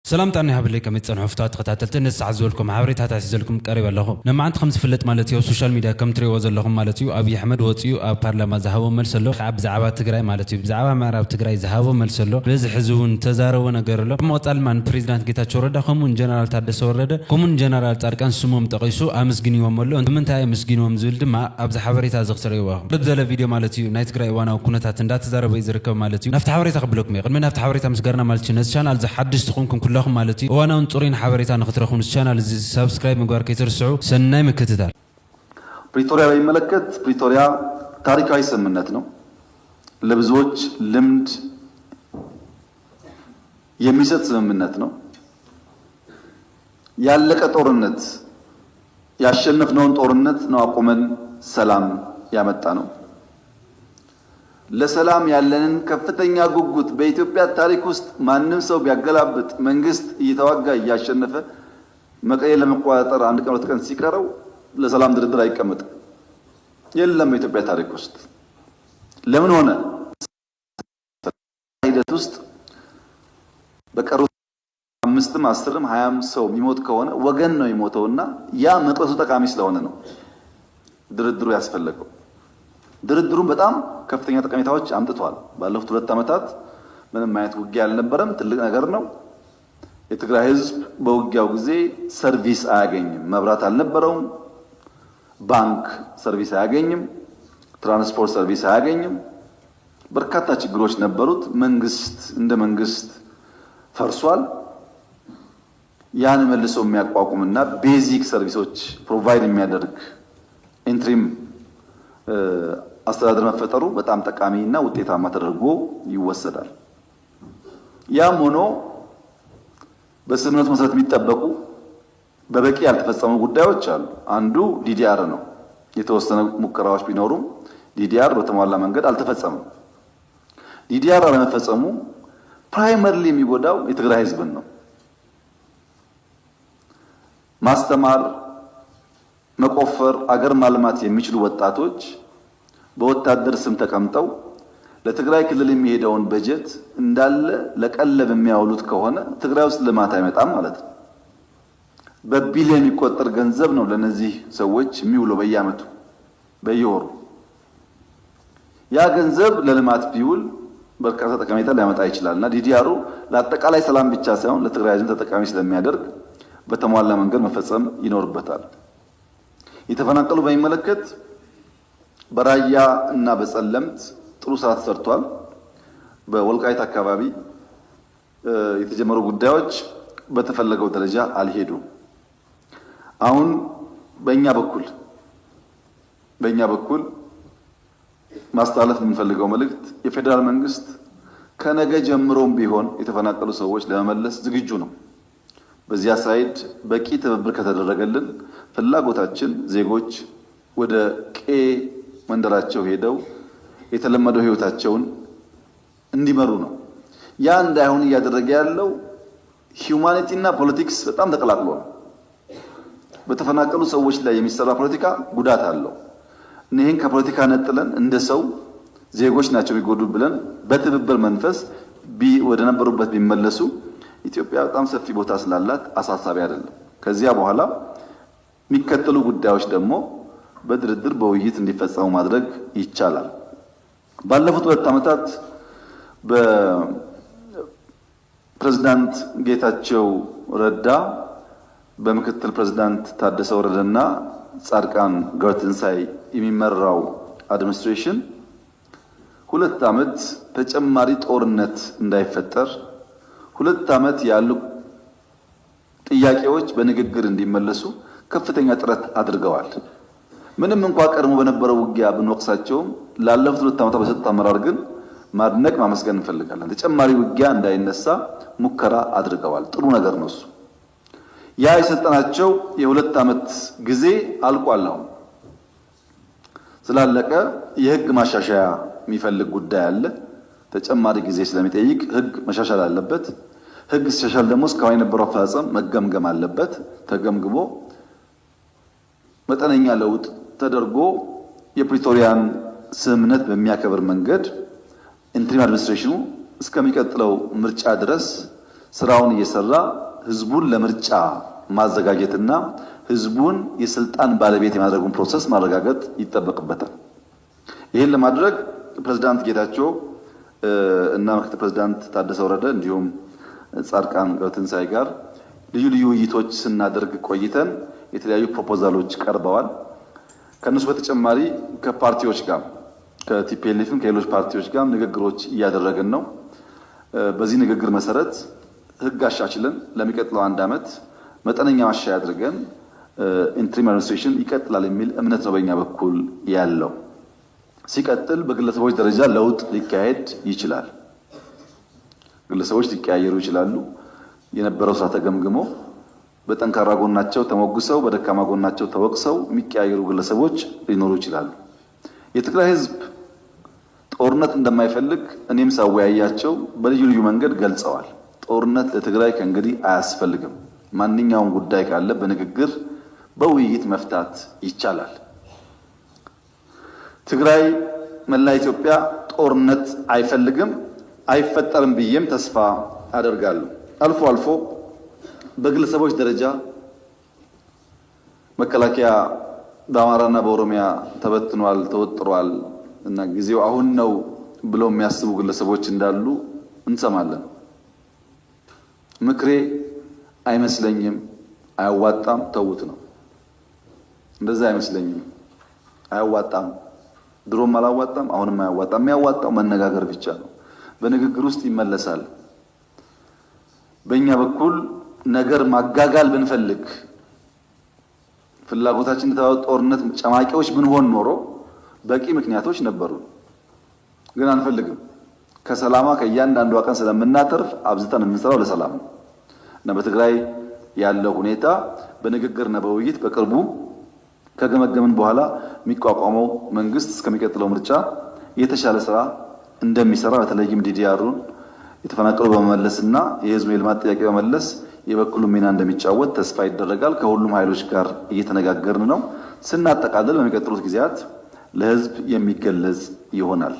ሰላም ጥዕና ይሃበለይ ከመይ ትጸንሑ ፍቱዋት ተኸታተልቲ ነዚ ሰዓት ዝበልኩም ሓበሬታታት ሒዘልኩም ቀሪበ ኣለኹ። ነማዓንቲ ከም ዝፍለጥ ማለት እዩ ኣብ social media ከም ትሪእዎ ዘለኹም ማለት እዩ ኣብይ ኣሕመድ ወጺኡ ኣብ ፓርላማ ዝሃቦ መልሲ ኣሎ ከዓ ብዛዕባ ትግራይ ማለት እዩ ብዛዕባ ምዕራብ ትግራይ ዝሃቦ መልሲ ኣሎ በዚ ሕዚ እውን ዝተዛረቦ ነገር ኣሎ ብምቕጻል ድማ ንፕሬዚዳንት ጌታቸው ረዳ ከምኡ ንጀነራል ታደሰ ወረደ ከምኡ ንጀነራል ጻድቃን ስሞም ጠቒሱ ኣመስጊኒዎም ኣሎ ንምንታይ ኣመስጊንዎም ዝብል ድማ ኣብዚ ሓበሬታ እዚ ክትርእይዎ ኢኹም። ቅርብ ዝበለ ቪድዮ ማለት እዩ ናይ ትግራይ እዋናዊ ኩነታት እንዳተዛረበ እዩ ዝርከብ ማለት እዩ። ናብቲ ሓበሬታ ከብለኩም እየ። ቅድሚ ናብቲ ሓበሬታ ምስጋርና ማለት እዩ ነዚ channel እዚ ሓደሽቲ ኮንኩም ኩላኹም ማለት እዩ እዋናውን ጽሩይን ሓበሬታ ንኽትረኽቡ ንዚ channel እዚ subscribe ምግባር ከይትርስዑ። ሰናይ ምክትታል። ፕሪቶሪያ በሚመለከት ፕሪቶሪያ ታሪካዊ ስምምነት ነው። ለብዙዎች ልምድ የሚሰጥ ስምምነት ነው። ያለቀ ጦርነት ያሸነፍነውን ጦርነት ነው አቁመን ሰላም ያመጣ ነው። ለሰላም ያለንን ከፍተኛ ጉጉት በኢትዮጵያ ታሪክ ውስጥ ማንም ሰው ቢያገላብጥ መንግስት እየተዋጋ እያሸነፈ መቀሌ ለመቆጣጠር አንድ ቀን ሁለት ቀን ሲቀረው ለሰላም ድርድር አይቀመጥም። የለም በኢትዮጵያ ታሪክ ውስጥ ለምን ሆነ? ሂደት ውስጥ በቀሩት 5ም 10ም 20ም ሰው የሚሞት ከሆነ ወገን ነው የሚሞተውና ያ መቅረቱ ጠቃሚ ስለሆነ ነው ድርድሩ ያስፈለገው። ድርድሩም በጣም ከፍተኛ ጠቀሜታዎች አምጥቷል። ባለፉት 2 ዓመታት ምንም አይነት ውጊያ አልነበረም። ትልቅ ነገር ነው። የትግራይ ሕዝብ በውጊያው ጊዜ service አያገኝም። መብራት አልነበረውም። ባንክ service አያገኝም። ትራንስፖርት service አያገኝም። በርካታ ችግሮች ነበሩት። መንግስት እንደ መንግስት ፈርሷል። ያን መልሶ የሚያቋቁምና basic service ኦች provide የሚያደርግ interim አስተዳደር መፈጠሩ በጣም ጠቃሚና ውጤታማ ተደርጎ ይወሰዳል። ያም ሆኖ በስምምነቱ መሰረት የሚጠበቁ በበቂ ያልተፈጸሙ ጉዳዮች አሉ። አንዱ DDR ነው። የተወሰነ ሙከራዎች ቢኖሩም DDR በተሟላ መንገድ አልተፈጸመም። DDR አለመፈጸሙ primarily የሚጎዳው የትግራይ ህዝብን ነው። ማስተማር፣ መቆፈር፣ አገር ማልማት የሚችሉ ወጣቶች በወታደር ስም ተቀምጠው ለትግራይ ክልል የሚሄደውን በጀት እንዳለ ለቀለብ የሚያውሉት ከሆነ ትግራይ ውስጥ ልማት አይመጣም ማለት ነው። በቢሊዮን የሚቆጠር ገንዘብ ነው ለነዚህ ሰዎች የሚውለው በየዓመቱ በየወሩ። ያ ገንዘብ ለልማት ቢውል በርካታ ጠቀሜታ ሊያመጣ ይችላል እና DDR ኡ ለአጠቃላይ ሰላም ብቻ ሳይሆን ለትግራይ ህዝብ ተጠቃሚ ስለሚያደርግ በተሟላ መንገድ መፈጸም ይኖርበታል። የተፈናቀሉ በሚመለከት በራያ እና በጸለምት ጥሩ ስራ ተሰርቷል። በወልቃይት አካባቢ የተጀመሩ ጉዳዮች በተፈለገው ደረጃ አልሄዱም። አሁን በእኛ በኩል ማስተላለፍ የምንፈልገው መልእክት የፌዴራል መንግስት ከነገ ጀምሮም ቢሆን የተፈናቀሉ ሰዎች ለመመለስ ዝግጁ ነው። በዚያ side በቂ ትብብር ከተደረገልን ፍላጎታችን ዜጎች ወደ ቀዬ መንደራቸው ሄደው የተለመደው ህይወታቸውን እንዲመሩ ነው። ያ እንዳይሆን እያደረገ ያለው humanity እና politics በጣም ተቀላቅሎ ነው። በተፈናቀሉ ሰዎች ላይ የሚሰራ ፖለቲካ ጉዳት አለው። ይህን ከፖለቲካ ነጥለን እንደ ሰው ዜጎች ናቸው የሚጎዱ ብለን በትብብር መንፈስ ወደ ነበሩበት ቢመለሱ ኢትዮጵያ በጣም ሰፊ ቦታ ስላላት አሳሳቢ አይደለም። ከዚያ በኋላ የሚከተሉ ጉዳዮች ደግሞ በድርድር በውይይት እንዲፈጸሙ ማድረግ ይቻላል። ባለፉት 2 ዓመታት በፕሬዝዳንት ጌታቸው ረዳ በምክትል ፕሬዝዳንት ታደሰ ወረደና ጻድቃን ገብረትንሳኤ የሚመራው administration 2 ዓመት ተጨማሪ ጦርነት እንዳይፈጠር 2 ዓመት ያሉ ጥያቄዎች በንግግር እንዲመለሱ ከፍተኛ ጥረት አድርገዋል። ምንም እንኳ ቀድሞ በነበረው ውጊያ ብንወቅሳቸውም ላለፉት 2 ዓመታት በሰጡት አመራር ግን ማድነቅ ማመስገን እንፈልጋለን። ተጨማሪ ውጊያ እንዳይነሳ ሙከራ አድርገዋል። ጥሩ ነገር ነው እሱ። ያ የሰጠናቸው የ2 ዓመት ጊዜ አልቋል። አሁን ስላለቀ የህግ ማሻሻያ የሚፈልግ ጉዳይ አለ። ተጨማሪ ጊዜ ስለሚጠይቅ ህግ መሻሻል አለበት። ህግ ሲሻሻል ደግሞ እስካሁን የነበረው አፈጻጸም መገምገም አለበት። ተገምግሞ መጠነኛ ለውጥ ተደርጎ የፕሪቶሪያን ስምምነት በሚያከብር መንገድ interim administration ኑ እስከሚቀጥለው ምርጫ ድረስ ስራውን እየሰራ ህዝቡን ለምርጫ ማዘጋጀትና ህዝቡን የስልጣን ባለቤት የማድረጉን process ማረጋገጥ ይጠበቅበታል። ይህን ለማድረግ ፕሬዝዳንት ጌታቸው እና ምክትል ፕሬዝዳንት ታደሰ ወረደ እንዲሁም ጻድቃን ገብረትንሳኤ ጋር ልዩ ልዩ ውይይቶች ስናደርግ ቆይተን የተለያዩ ፕሮፖዛሎች ቀርበዋል። ከእነሱ በተጨማሪ ከፓርቲዎች ጋር ከ TPLF ም ከሌሎች ፓርቲዎች ጋር ንግግሮች እያደረግን ነው። በዚህ ንግግር መሰረት ህግ አሻሽለን ለሚቀጥለው አንድ ዓመት መጠነኛ ማሻሻያ አድርገን interim administration ይቀጥላል የሚል እምነት ነው በእኛ በኩል ያለው። ሲቀጥል በግለሰቦች ደረጃ ለውጥ ሊካሄድ ይችላል። ግለሰቦች ሊቀያየሩ ይችላሉ። የነበረው ስራ ተገምግሞ በጠንካራ ጎናቸው ተሞግሰው በደካማ ጎናቸው ተወቅሰው የሚቀያየሩ ግለሰቦች ሊኖሩ ይችላሉ። የትግራይ ህዝብ ጦርነት እንደማይፈልግ እኔም ሳወያያቸው በልዩ ልዩ መንገድ ገልጸዋል። ጦርነት ለትግራይ ከእንግዲህ አያስፈልግም። ማንኛውም ጉዳይ ካለ በንግግር በውይይት መፍታት ይቻላል። ትግራይ መላ ኢትዮጵያ ጦርነት አይፈልግም፣ አይፈጠርም ብዬም ተስፋ አደርጋለሁ። አልፎ አልፎ በግለሰቦች ደረጃ መከላከያ በአማራና በኦሮሚያ ተበትኗል፣ ተወጥሯል እና ጊዜው አሁን ነው ብለው የሚያስቡ ግለሰቦች እንዳሉ እንሰማለን። ምክሬ አይመስለኝም፣ አያዋጣም፣ ተዉት ነው። እንደዛ አይመስለኝም፣ አያዋጣም። ድሮም አላዋጣም፣ አሁንም አያዋጣም። የሚያዋጣው መነጋገር ብቻ ነው። በንግግር ውስጥ ይመለሳል። በእኛ በኩል ነገር ማጋጋል ብንፈልግ ፍላጎታችን የተባለው ጦርነት ጨማቂዎች ብንሆን ኖሮ በቂ ምክንያቶች ነበሩ፣ ግን አንፈልግም። ከሰላማ ከእያንዳንዷ ቀን ስለምናተርፍ አብዝተን የምንሰራው ለሰላም ነው እና በትግራይ ያለው ሁኔታ በንግግርና በውይይት በቅርቡ ከገመገምን በኋላ የሚቋቋመው መንግስት እስከሚቀጥለው ምርጫ የተሻለ ስራ እንደሚሰራ በተለይም DDR ኡን የተፈናቀሉ በመመለስና የህዝቡ የልማት ጥያቄ በመመለስ የበኩሉ ሚና እንደሚጫወት ተስፋ ይደረጋል። ከሁሉም ኃይሎች ጋር እየተነጋገርን ነው። ስናጠቃልል በሚቀጥሉት ጊዜያት ለህዝብ የሚገለጽ ይሆናል።